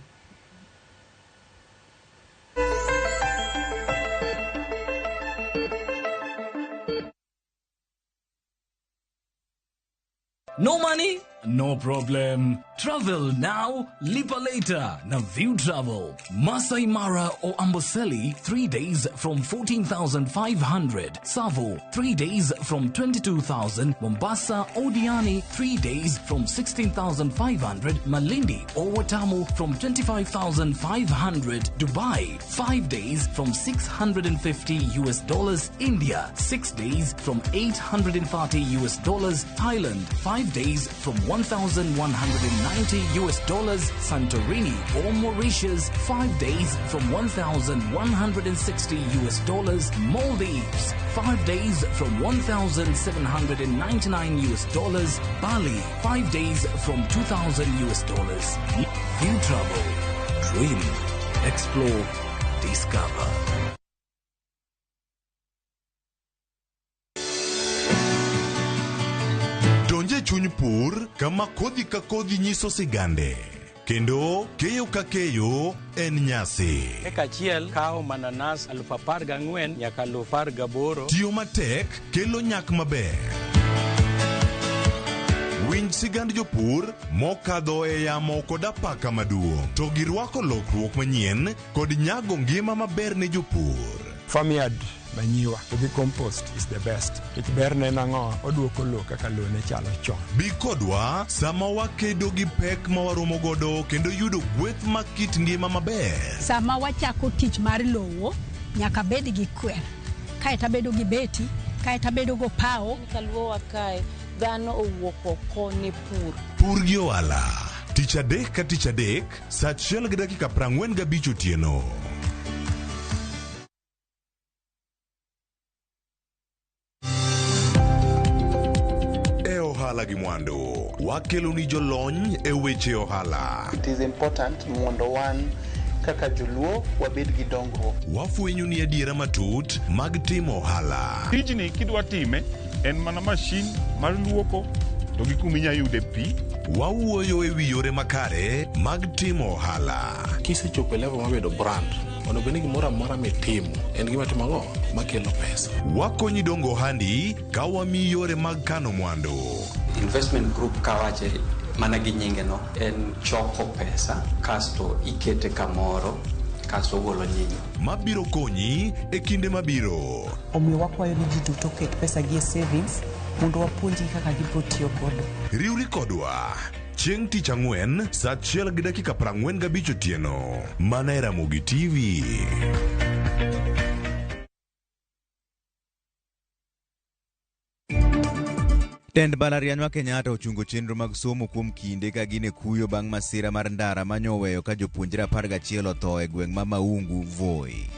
No money? No problem. Travel now, lipa later. Na View Travel. Masai Mara or Amboseli, 3 days from 14,500. Savo, 3 days from 22,000. Mombasa or Diani, 3 days from 16,500. Malindi or Watamu from 25,500. Dubai, 5 days from $650 US dollars. India, 6 days from $830 US dollars. Thailand, 5 days from $1,190 US dollars. Santorini or Mauritius, 5 days from $1,160 US dollars. Maldives, 5 days from $1,799 US dollars. Bali, 5 days from $2,000 US dollars. View Travel. Dream. Explore. Discover. Donje chuny pur kama kodhi ka kodhi nyiso sigande kendo keyo ka keyo en nyasi. Eka achiel kawo mananas 14,000 nyaka 18,000. Tiyo matek kelo nyak maber. Winj sigand jopur mokadho e yamo kod apaka maduong' to girwako lokruok manyien kod nyago ngima maber ne jopur. Farmyard manyiwa to gi compost is the best. Nikech berne en ang'o? Oduoko lowo kaka lowo ne chalo chon. Bi kodwa sama wakedo gi pek ma waromo godo kendo yudo gweth mag kit ngima maber. Sama wachako tich mar lowo, nyaka bed gi kwer. Kaeto abedo gi beti, kaeto abedo gopawo. Kaluowa kae, dhano owuok oko ne pur. Pur gi ohala. Tich adek ka tich adek, saa 1:45 otieno. E ohala gi mwandu, wakelo ni jolony e weche ohala. It is important mondo wan kaka joluo wabed gi dongruok. Wafwenyo ni adiera matut mag timo ohala. Tijni kidwa time en mana mashin mar luoko to gi kuma inya yude pi. Wawuoyo e wi yore makare mag timo ohala. Kisechopo e level mar bedo brand, onego bed ni gimoro amora mitimo en gima timo ang'o makelo pesa. Wakonyi dongo ohandi ka wamiyi yore mag kano mwandu. Investment group kawache mana gi nyinge no en choko pesa kasto ikete kamoro kasto ogolo nyinyo. Mabiro konyi e kinde mabiro. Omiyo wakwayo ni ji duto oket pesa gi e savings mondo wapuonjgi kaka gibiro tiyo godo. Riwri kodwa chieng' tich ang'wen saa 1:45 otieno mana e Ramogi TV. Tend mbalariany ma Kenyatta ochungo chenro mag somo kuom kinde ka gin e kuyo bang' masira mar ndara manyoweyo ka jopuonjre 11 otho e gweng' ma Maungu, Voi.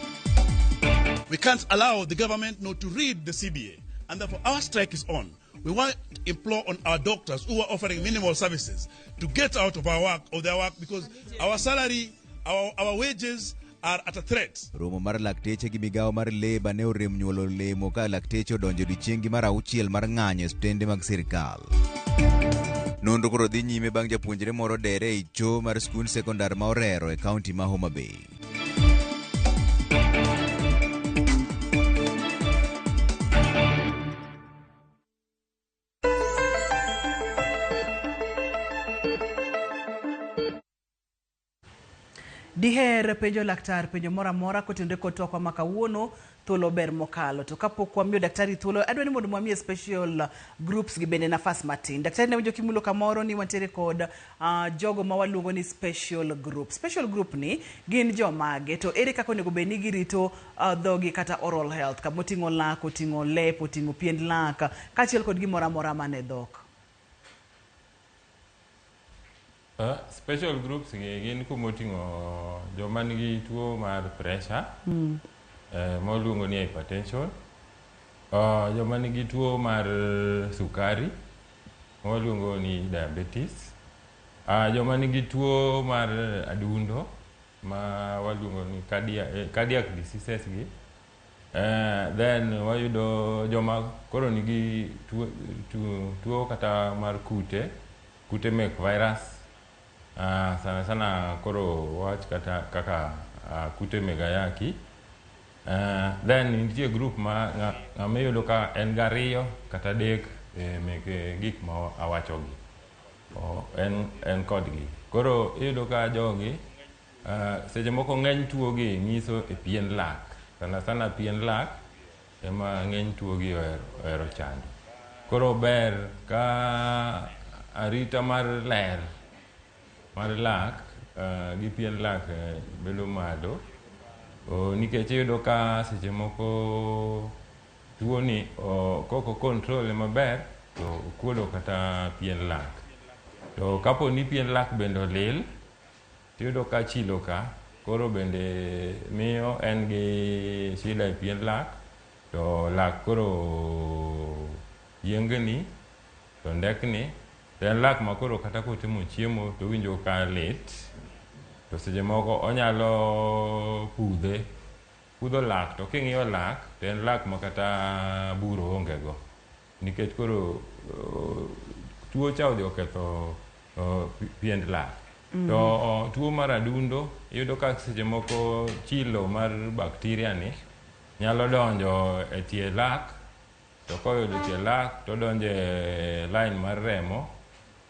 We can't allow the government not to read the CBA, and therefore our strike is on. We want to implore on our doctors who are offering minimal services to get out of our work, of their work, because our salary, our wages are at a threat. Romo mar lakteche gi migawo mar Labour ne orem nyuolo lemo ka lakteche odonjo odiechieng'gi mar auchiel mar ng'anyo e osiptende mag sirkal. Nonro koro dhi nyime bang' japuonjre moro dere ei choo mar skund sekondar ma Orero e kaunti ma Homa Bay. Diher penjo laktar penjo moro amora kotenore kod twakwa ma kawuono, thuolo ber mokalo. To kapok wamiyo daktari thuolo, adwa ni mondo wamiye special groups gi bende nafas matin. Daktari, nawinjo kimulo kamoro ni wantiere kod jogo ma waluongo ni special group. Special group ni gin jomage to ere kaka onego bed ni girito dhogi kata oral health, kamoting'o lak, oting'o lep, oting'o piend lak, kaachiel kod gimoro amora man e dhok. Special groups gi gin kumoting'o joma nigi tuo mar pressure, moluongo ni hypertension, Joma nigi tuo mar sukari waluongo ni diabetes. Joma nigi tuo mar adundo ma waluongo ni cardiac diseases gi. Then wayudo joma koro nigi tuo kata mar kute mek virus. Sana sana koro wach kata kaka kute meg ayaki. Then nitie group ma ng'ama iyudo ka en gi 2 kata 3 mek gik ma awachogi. En kodgi. Koro iyudo ka jogi seche moko ng'eny tuo gi nyiso e pien lak. Sana sana pien lak ema ng'eny tuo gi ohero chando. Koro ber ka arita mar ler mar lak gi pien lak bedo malo. Nikech iyudo ka seche moko tuo ni kok o control maber to okuodo kata pien lak. To kapo ni pien lak bende olil, tiyudo ka chilo ka koro bende miyo en gi shida e pien lak, to lak koro yiengni to ndekni. To en lak ma koro kata kotimo chiemo to owinjo ka lit. To seche moko onyalo pudho lak, to king'iyo lak to en lak ma kata buro onge go. Nikech koro tuo cha odhi oketho piend lak. To tuo mar adundo iyudo ka seche moko chilo mar bakteria ni nyalo donjo e tie lak, to koyudo tie lak to donjo e line mar remo,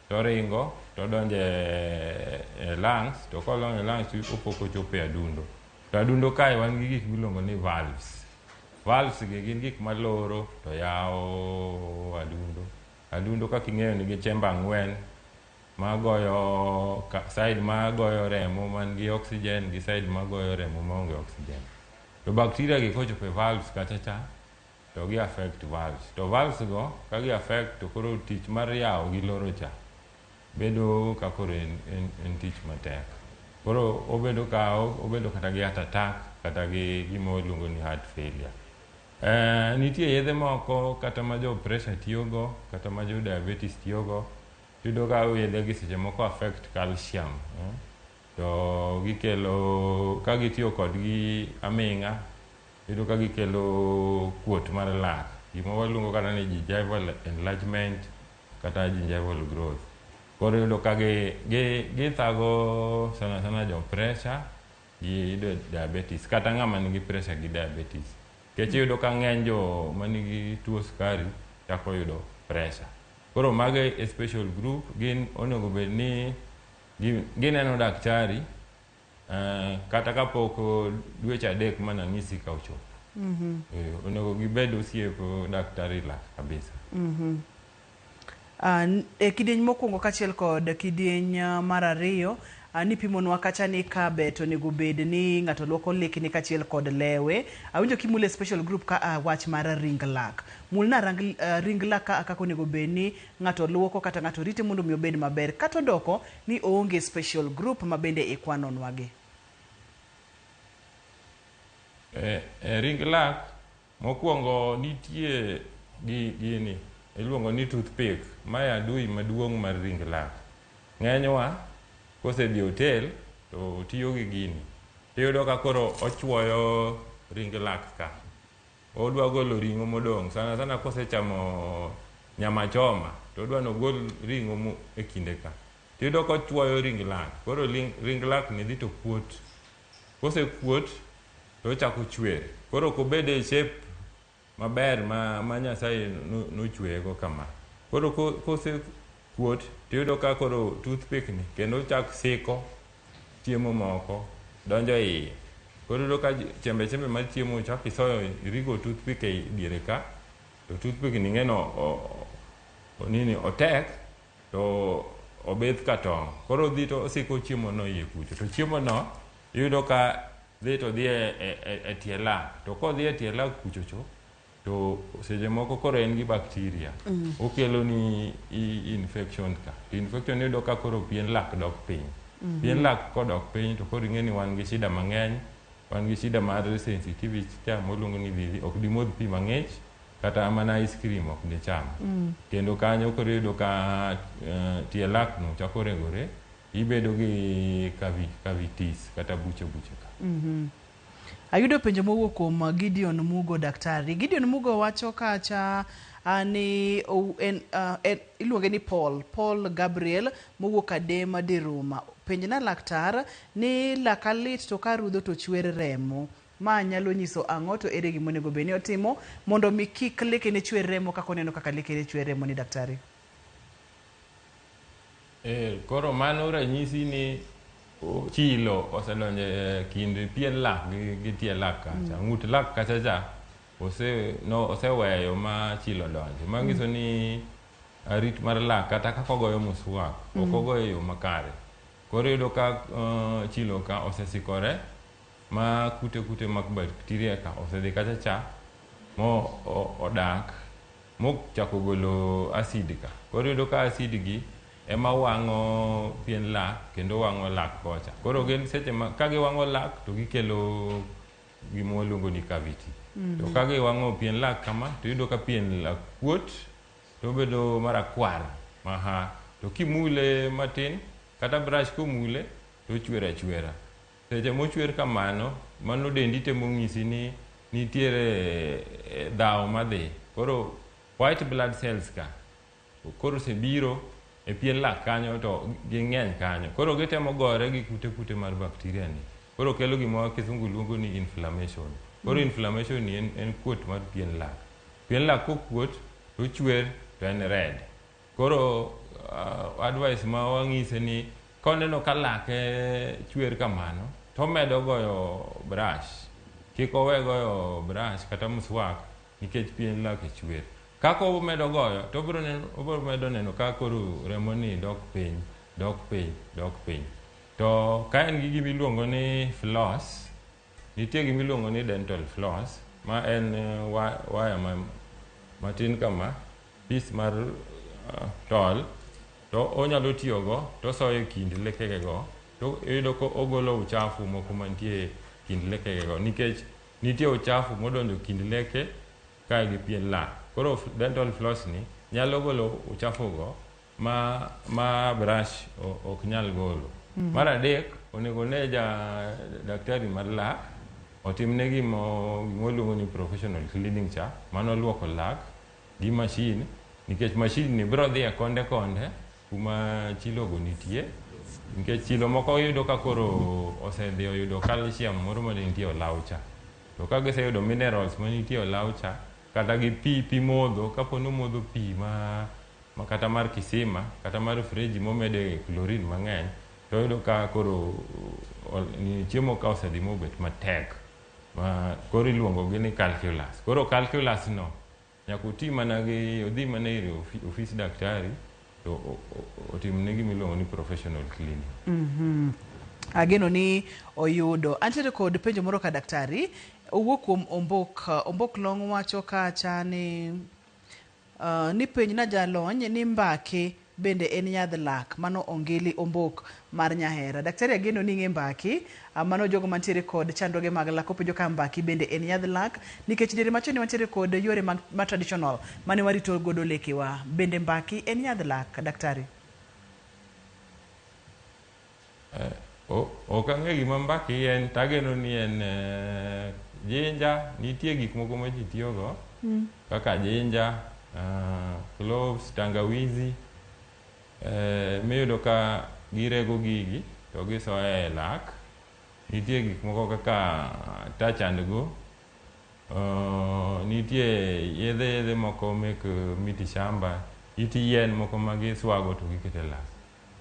to ringo to donjo e lungs, to kodonjo e lungs to opo kochopo e adundo. To adundo kae wan gi gik miluongo ni valves. Valves gi gin gik maloro to yawo adundo. Adundo kaka ing'eyo nigi chamber 4 magoyo side magoyo remo man gi oxygen gi side magoyo remo maonge oxygen. To bacteria gi kochopo e valves kacha cha to gi affect valves. To valves go ka gi affect to koro tich mar yawo gi loro cha bedo ka koro en tich matek. Koro obedo ka obedo kata gi heart attack kata gi gima waluongo ni heart failure. Nitie yedhe moko kata ma jo pressure tiyogo kata ma jo diabetes tiyogo. Iyudo ka yedhe gi seche moko affect calcium. To gikelo ka gitiyo kodgi aming'a, iyudo ka gikelo kuot mar lak. Gima waluongo kata ni gingival enlargement kata gingival growth. Koro iyudo ka githago sana sana jo pressure gi diabetes kata ng'ama nigi pressure gi diabetes. Nikech iyudo ka ng'eny jo manigi tuo sukari chako yudo pressure. Koro mago e special group, gin onego bed ni gineno daktari kata kapok dweche 3 manang'isi ka ochopo. Onego gibed osiep daktari lak kabisa. E kidieny mokwongo kaachiel kod kidieny mar 2 nipimonwa kacha ni ka bet onego bed ni ng'ato luoko lekne kaachiel kod lewe. Awinjo kimule special group ka wach mar ring lak. Mulna ring lak ka kaka onego bed ni ng'ato luoko kata ng'ato rite mondo mi obed maber. Kata odoko ni oonge special group ma bende ikwanonwagi. Ring lak mokwongo nitie gini iluongo ni toothpick. Mae adui maduong' mar ring lak. Ng'enywa kosedhi hotel to tiyo gi gini. Tiyudo ka koro ochuoyo ring lak ka. Odwa golo ring'o modong'. Sana sana kosechamo nyama choma to odwa nogol ring'o e kinde ka. Tiyudo kochuoyo ring lak. Koro ring lak ni dhi to kuot. Kosekuot to ochako chwer. Koro ok obed e shape maber ma Nyasaye nochweye go kama. Koro kosekuot tiyudo ka koro toothpick ni kendo chak siko chiemo moko donjo iye. Koro iyudo ka chembe chembe mar chiemo chak isoyo irigo toothpick e diere ka, to toothpick ni ing'e ni otek to obith ka tong'. Koro odhi to osiko chiemo no iye kucho. To chiemo no iyudo ka dhi to dhi e tie lak. To kodhi e tie lak kucho cho, to seche moko koro en gi bacteria. Okelo ni infection ka. To infection iyudo ka koro pien lak dok piny. Pien lak kodok piny to koro ing'e ni wan gi shida mang'eny. Wan gi shida mar sensitivity cha moluongo ni dhidhi. Ok dimodh pi mang'ich. Kata mana ice cream ok dicham. Kendo kanyo koro iyudo ka tie lak no chako regore, ibedo gi cavities kata buche buche ka. Ayudo penjo mowuok kuom Gideon Mugo daktari. Gideon Mugo wacho kacha ni en iluonge ni Paul Gabriel mowuok Adema Diruma. Penjna laktar ni laka lit to karudho to chwer remo. Ma nyalo nyiso ang'o to ere gima onego bed ni otimo mondo mi kik lekene chwer remo kaka oneno kaka lekene chwer remo ni daktari? Koro mano ranyisi ni chilo osedonjo e kind pien lak gi tie lak kacha. Ng'ut lak kacha cha oseweyo ma chilo donjo. Manyiso ni rit mar lak kata kaka ogoyo muswak ok ogoyo e yo makare. Koro iyudo ka chilo ka osesikore ma kute mag bakteria ka osedhi kacha cha mo odak mochako golo acid ka. Koro iyudo ka acid gi ema wang'o pien lak kendo wang'o lak kocha. Koro gin seche ma ka giwang'o lak to gikelo gima waluongo ni cavity. To ka giwang'o pien lak kama to iyudo ka pien lak kuot to obedo marakwar maha. To kimule matin kata brush komule to ochwer achwera. Seche mochwer kamano, mano dendi temo ng'isi ni nitiere dhawo madhi. Koro white blood cells ka koro osebiro e pien lak kanyo to ging'eny kanyo. Koro gitemo gore gi kute mar bakteria ni. Koro kelo gima kisungu luongo ni inflammation. Koro inflammation ni en kuot mar pien lak. Pien lak kokuot to ochwer to en red. Koro advice ma wang'ise ni koneno ka lake chwer kamano to omedo goyo brush. Kik owe goyo brush kata muswak nikech pien lake chwer. Kaka omedo goyo to obiro medo neno ka koro remo ni dok piny, dok piny, dok piny. To ka en gi gima iluongo ni floss, nitie gima iluongo ni dental floss ma en waya matin kama, piece mar tol, to onyalo tiyogo to osoyo e kind lekegego to iyudo ka ogolo uchafu moko mantie kind lekegego nikech nitie uchafu modonjo kind leke kae gi pien lak. Koro dental floss ni nyalo golo uchafu go ma brush ok nyal golo. Mar adek, onego ne ja daktari mar lak otimne gima oluongo ni professional cleaning cha, mano luoko lak gi machine nikech machine ni biro dhi e konde konde kuma chilo go nitie nikech chilo moko iyudo ka koro osedhi oyudo calcium moro mane nitie e olaw cha. To ka giseyudo minerals manitie e olaw cha kata gi pi modho, kapo ni omodho pi ma kata mar kisima kata mar freji momede chlorine mang'eny to oyudo ka koro chiemo ka osedhi mobet matek ma koro iluongo gi ni calculus. Koro calculus no nyaka oti mana gi odhi mana ir ofis daktari to otimne gima iluongo ni professional cleaning. Ageno ni oyudo. Antiere kod penjo moro ka daktari owuok kuom Ombok. Ombok Long wacho kacha ni penj na jalony ni mbaki bende en yadh lak. Mano Ongili Ombok mar Nyahera. Daktari ageno ni ing'e mbaki. Mano jogo mantiere kod chandruoge mag lak openjo ka mbaki bende en yadh lak nikech diere machon ne wantiere kod yore ma traditional mane warito godo lekewa. Bende mbaki en yadh lak daktari? Ok ang'e gima mbaki en tageno ni en jinja. Nitie gik moko ma ji tiyogo kaka jinja, cloves, tangawizi miyudo ka girego gigi to gisoye e lak. Nitie gik moko kaka touch and go. Nitie yedhe moko mek miti shamba, it yien moko ma giswago to giketo e lak.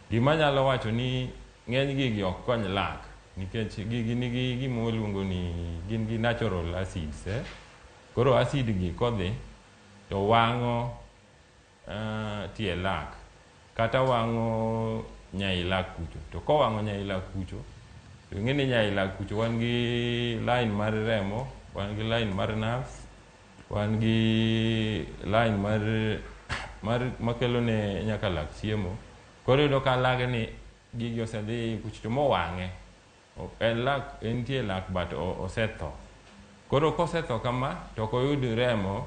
Gima anyalo wacho ni ng'eny gigi ok kony lak nikech gigi nigi gima waluongo ni gin gi natural acids. Koro acid gi kodhi to wang'o tie lak kata wang'o nyai lak kucho. To kowang'o nyai lak kucho to ing'e ni nyai lak kucho wan gi line mar remo, wan gi line mar nerves, wan gi line mar makelo ne nyaka lak chiemo. Koro iyudo ka lagni gigi osedhi kucho to mowang'e. En lak, entie lak but osetho. Koro kosetho kama to ok oyud remo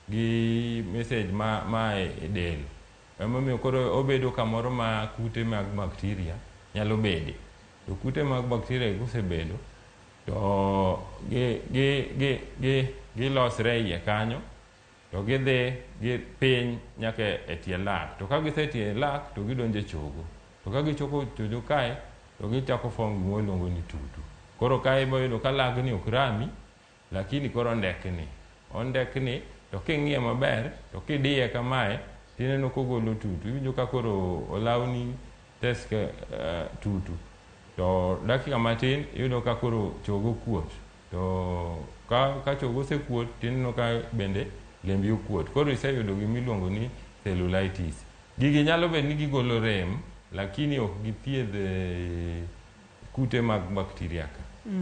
gi message ma ma e del. Emomiyo koro obedo kamoro ma kute mag bacteria nyalo bede. To kute mag bacteria kosebedo to gi gi gi gi gilosre iye kanyo to gidhi gi piny nyaka e tie lak. To ka gisetie lak to gidonjo e chogo. To ka gichopo chogo kae to gichako form gima iluongo ni tutu. Koro kae ibo yudo ka lagni ok rami lakini koro ondekni. Ondekni to king'iye maber to kidiye kamae tineno kogolo tutu. Iwinjo ka koro olawni tesk tutu. To dakika matin iyudo ka koro chogo kuot. To ka chogo osekuot tineno ka bende lembi okuot. Koro iseyudo gima iluongo ni cellulitis. Gigi nyalo bedo ni gigolo rem lakini ok githiedh kute mag bacteria ka.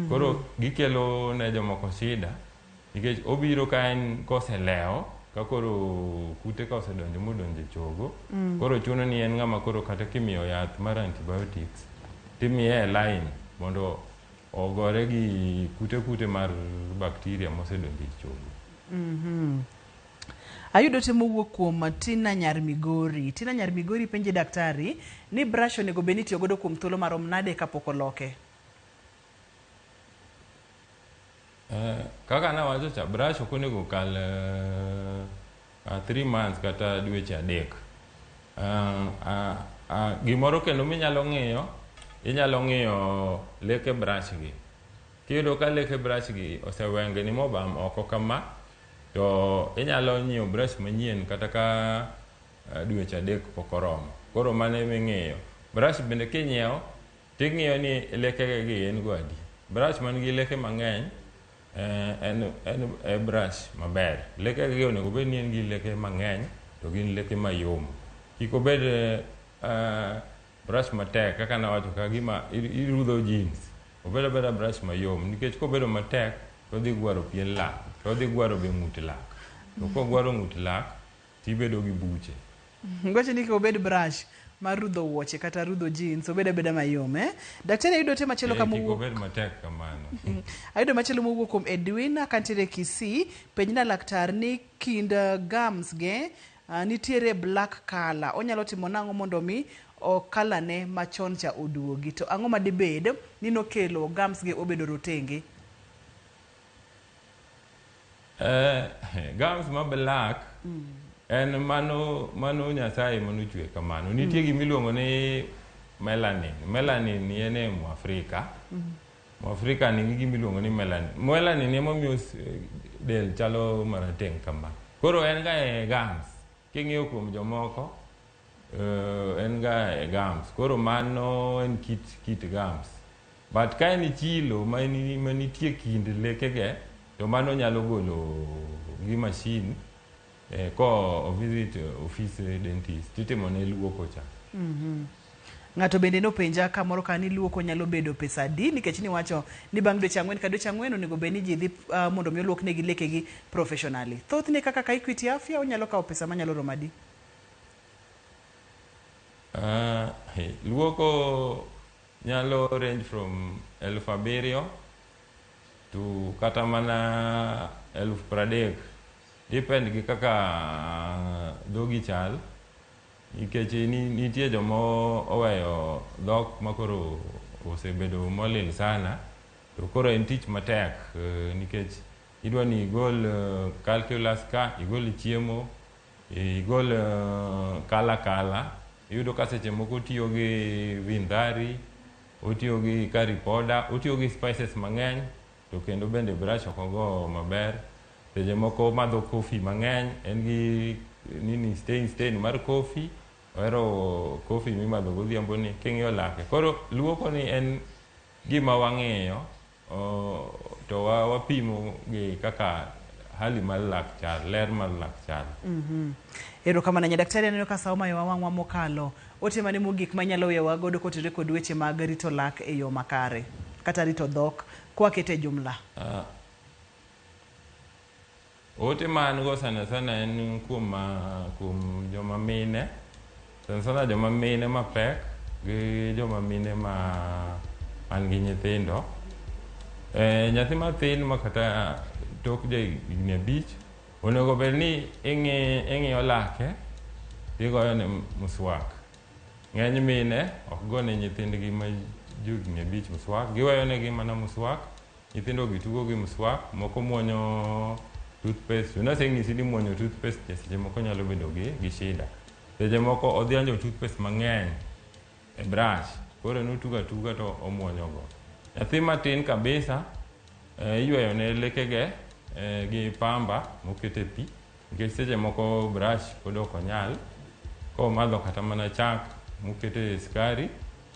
Koro gikelo ne jomoko shida nikech obiro ka en koselewo ka koro kute ka osedonjo modonjo e chogo. Koro chuno ni en ng'ama koro kata kimiyo yath mar antibiotics timiye e line mondo ogore gi kute mar bacteria mosedonjo e chogo. Ayudo ote mowuok kuom Tina Nyar Migori. Tina Nyar Migori penje daktari ni brush onego bed ni itiyo godo kuom thuolo marom nade kapok oloke? Kaka nawacho cha, brush ok onego kal 3 months kata dweche 3. Gimoro kendo minyalo ng'iyo, inyalo ng'iyo leke brush gi. Kiyudo ka leke brush gi osewengni mobam oko kama, to inyalo nyiewo brush manyien kata ka dweche 3 pok oromo. Koro mano ema ing'iyo. Brush bende kinyiewo, ting'iyo ni leke gi en go adi. Brush man gi leke mang'eny en brush maber. Leke gi onego bed ni en gi leke mang'eny to gin leke mayom. Kik obed brush matek kaka nawacho ka gima irudho jeans. Obed abeda brush mayom nikech kobedo matek to odhi gwaro pien lak, to odhi gwaro be ng'ut lak. To kogwaro ng'ut lak tibedo gi buche. Goche ni obed brush mar rudho wuoche kata rudho jeans, obed abeda mayom, eh? Daktari ayudo ote machielo kama Kik owuok. obed matek kamano. Ayudo machielo mowuok kuom Edwina kantiere Kisii, penjna laktar ni kind gums ge nitiere black color. Onyalo timo nang'o mondo mi o color ne machon cha oduogi? To ang'o madibed ni nokelo gums ge obedo rotenge? Gums ma black en mano Nyasaye manochwe kamano. Nitie gima iluongo ni melanin. Melanin en e Mwafrika. Mwafrika nigi gima iluongo ni melanin. Melanin emomiyo del chalo marateng' kama. Koro en ga e gums. King'iyo kuom jomoko, en ga e gums. Koro mano en kit gums. But ka en chilo manitie kind lekege, to mano nyalo golo gi machine ko visit office dentist titimo ne luoko cha. Ng'ato bende nopenja kamoro ka ni luoko nyalo bedo pesa adi nikech niwacho ni bang' dweche 4 ka dweche 4 onego bed ni ji dhi mondo mi oluok negi lekegi professionally. Thothne kaka ka Equity Afya onyalo kawo pesa manyalo romo adi? Luoko nyalo range from 7,000 to kata mana 30,000. Depend gi kaka dhogi chal. Nikech nitie joma oweyo dhok makoro osebedo molil sana, to koro en tich matek nikech idwa ni igol calculus ka, igol chiemo, igol kala. Iyudo ka seche moko otiyo gi vindhari, otiyo gi curry powder, otiyo gi spices mang'eny, to kendo bende brush ok ogo maber. Seche moko omadho coffee mang'eny, en gi nini stain mar coffee, ohero coffee mimadho godhiambo ni king'iyo lake. Koro luoko ni en gima wang'iyo to wapimo gi kaka hali mar lak chal, ler mar lak chal. Erokamano ahinya daktari, aneno ka sa omayowa wang'wa mokalo. Ote mane mogik manyalo weyowa godo kotenore kod weche mag rito lak e yo makare kata rito dhok kwakete jumla? Ote ma an go sana sana en kuom joma mine, sana sana joma mine mapek gi joma mine ma man gi nyithindo. Nyathi mathin ma kata tok ja higni 5 Onego bed ni ing'iyo lake tigoyo ne muswak. Ng'eny mine ok gone nyithindgi ma johigni 5 muswak, giweyo negi mana muswak, nyithindo gi tugo gi muswak, moko muonyo toothpaste. To naseng'isi ni muonyo toothpaste seche moko nyalo bedo gi shida. Seche moko odhianjo toothpaste mang'eny e brush, koro en otugo atuga to omuonyo go. Nyathi matin kabisa iyweyo ne lekege gi pamba mokete pi, nikech seche moko brush pod ok onyal. Komadho kata mana chak mokete sukari,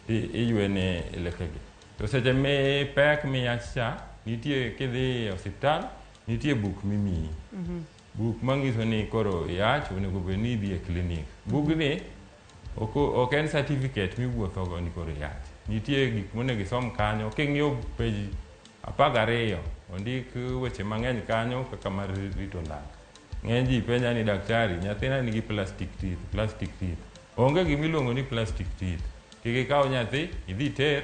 iywene lekege. To seche mipek miyach cha, nitie kidhi e osiptal, nitie buk mimiyi. Buk manyiso ni koro iyach, onego bed ni idhi e klinik. Bugni ok en certificate miwuothogo ni koro iyach. Nitie gik monego isom kanyo. King'iyo page 12, ondik weche mang'eny kanyo kaka mar rito lak. Ng'eny ji penja ni daktari, nyathina nigi plastic teeth, plastic teeth. Onge gima iluongo ni plastic teeth. Kik ikaw nyathi, idhi iter,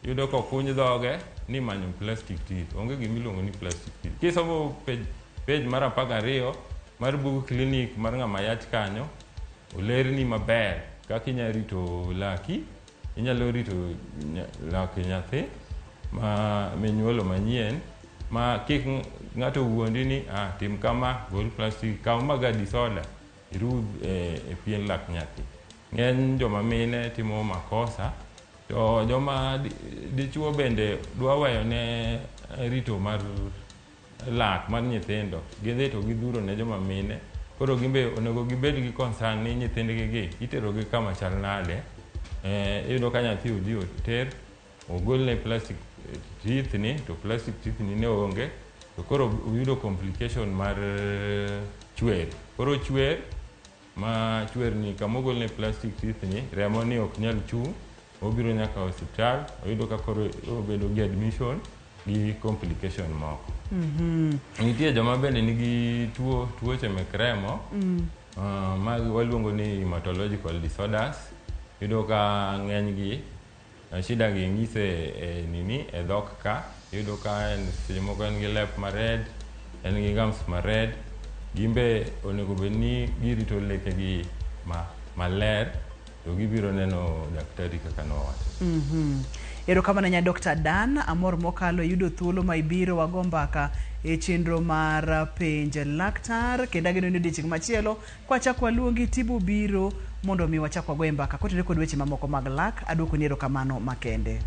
yudo kokuny dhoge ni manyo plastic teeth. Onge gima iluongo ni plastic teeth. Kisomo page mar 12 mar bug klinik mar ng'ama yach kanyo, olerni maber kaka inyalo rito laki, inyalo rito lak nyathi ma minyuolo manyien, ma kik ng'ato wuondi ni tim kama, gol plastic, kaw magadi soda irudh e pien lak nyathi. Ng'eny joma mine timo makosa, to joma dichuo bende dwa weyo ne rito mar lak mar nyithindo, gidhi to gidhuro ne joma mine. Koro gimbe onego gibed gi concern ni nyithindgi gi itero gi kama chal nade. Iyudo ka nyathi odhi oter, ogolne plastic teeth ni, to plastic teeth ni ne onge, to koro oyudo complication mar chwer. Koro chwer ma chwer ni kama ogolne plastic teeth ni, remo ni ok nyal chung', obiro nyaka osiptal, oyudo ka koro obedo gi admission gi complication moko. Nitie joma bende nigi tuoche mek remo, ma waluongo ni hematological disorders. Iyudo ka ng'eny gi shida gi nyise e nini e dhok ka, iyudo ka en seche moko en gi lep ma red, en gi gums ma red. Gimbe onego bed ni girito lekegi maler, to gibiro neno daktari kaka nowacho. Erokamano nya Dr. Dan, amor mokalo yudo thuolo ma ibiro wago mbaka e chenro mar penj laktar, kendo ageno ni odiechieng' machielo kwachak waluongi tibo biro mondo mi wachak wagoye mbaka kotenore kod weche mamoko mag lak. Aduokoni erokamano makende.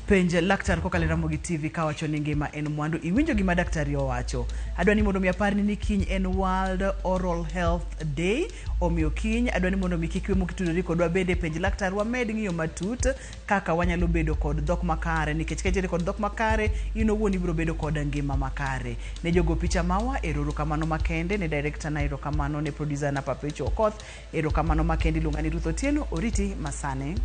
Penj laktar kokalo e Ramogi TV kawacho ni ngima en mwandu. Iwinjo gima daktari owacho. Adwa ni mondo mi aparni ni kiny en World Oral Health Day, omiyo kiny adwa ni mondo mi kik iwe mok itudori kodwa bende penj laktar wamed ng'iyo matut kaka wanyalo bedo kod dhok makare, nikech ka intiere kod dhok makare in owuon ibiro bedo kod ngima makare. Ne jogo picha mawa, erokamano makende ne director na, erokamano ne producer na Papecho Okoth, erokamano makende iluonga ni Ruth Otieno, oriti masane.